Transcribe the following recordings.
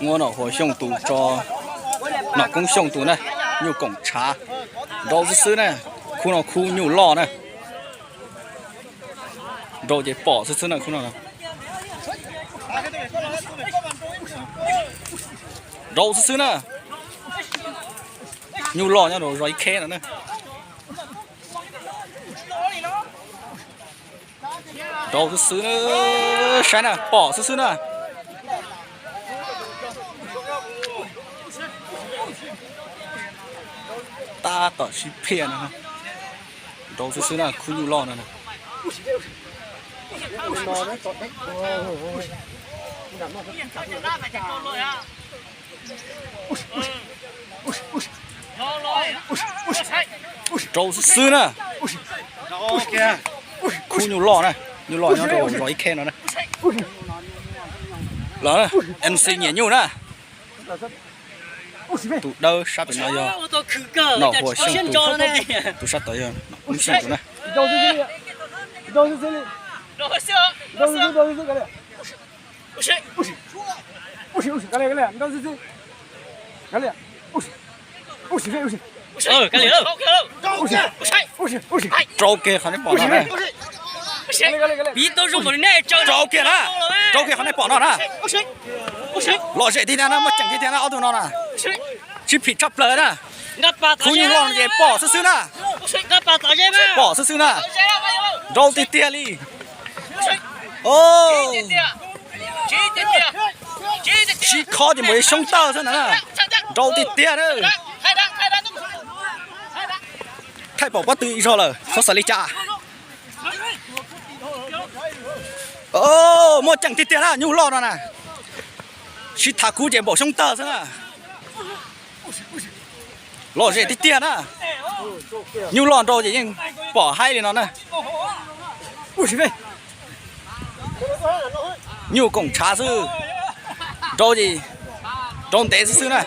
Muab Nom Huas Xyooj tus tso, Nom Koob Xyooj tus na, nyuj koom tshav. Nrau xwb xwb na, khub no khub nyuj loj na. Nrau ces pom xwb xwb na khub no. Nrau xwb xwb na. Nyuj loj nyob rau zos ib kheb no na. Nrau xwb xwb, saib na, pom xwb xwb na. Tab tom sib phiaj no. Nrau xwb xwb na, khub nyuj loj no na. Nrau xwb xwb na. Khub nyuj loj na, nyuj loj nyob rau zos ib kheb no na. Los MC nyiam nyuj na. Tus dawb sab pem no yog Nom Huas Xyooj tus, tus sab tod yog Nom Koob Xyooj tus na. Rau kiag qhov nej pom no na. Rau kiag na, rau kiag qhov nej pom no na. Lom zem tiag tiag na, muaj ceem tiag tiag na ob tug no na. Sib phim tshaj plaws na. Khub nyuj loj no ces pom xwb xwb na. Pom xwb xwb na. Nrau tiag tiag li. Sib khob ces npaum li xyoob tawg xwb na. Nrau tiag tiag na. Thaij pom pob tw ib zaug lawm, txhob xav li cas. Muaj ceem tiag tiag na, nyuj loj no na. Sib tham kub ces npaum xyoob tawg xwb na. Lom zem tiag tiag na. Nyuj loj nrau ces yeej pom haib li no na. Nyuj koom tshav xwb. Nrau ces nrau ntev xwb xwb na.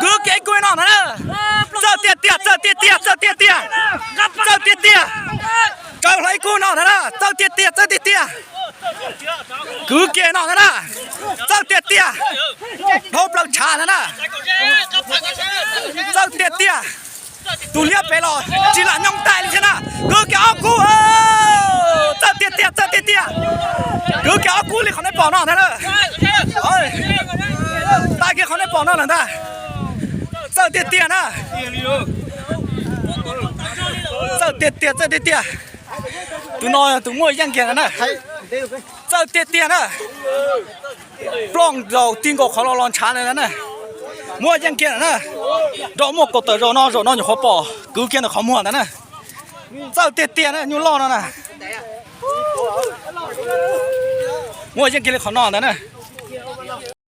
Kwv kiag kub no ntag na. Txawj tiag tiag, txawj tiag tiag, txawj tiag tiag. Txawj tiag tiag. Raws hlo ib kub no ntag na, txawj tiag tiag, txawj tiag tiag. Kwv kiag no ntag na. Txawj tiag tiag. Dhau plaws tshav ntag na. Txawj tiag tiag. Tus liab pem los tsis lam nyooj ntais li thiab na. Kwv kiag ob kub. Txawj tiag tiag, txawj tiag tiag. Kwv kiag ob kub li qhov nej pom no ntag na. Tag kiag qhov nej pom no lawm ntag. Txawj tiag tiag na. Txawj tiag tiag, txawj tiag tiag. Tus no tus muaj yeej kiag na. Txawj tiag tiag na. Ploj nkaus ti nkaus qhov los los ntshav ntawd na. Muaj yeej kiag na. Nrau muaj kaum tawm zaus no, zaum no nyuam qhuav pom kwv kiag ntawm qhov muag ntawd na. Txawj tiag tiag na, nyuj loj no na. Muaj yeej kiag li qhov no ntawd na.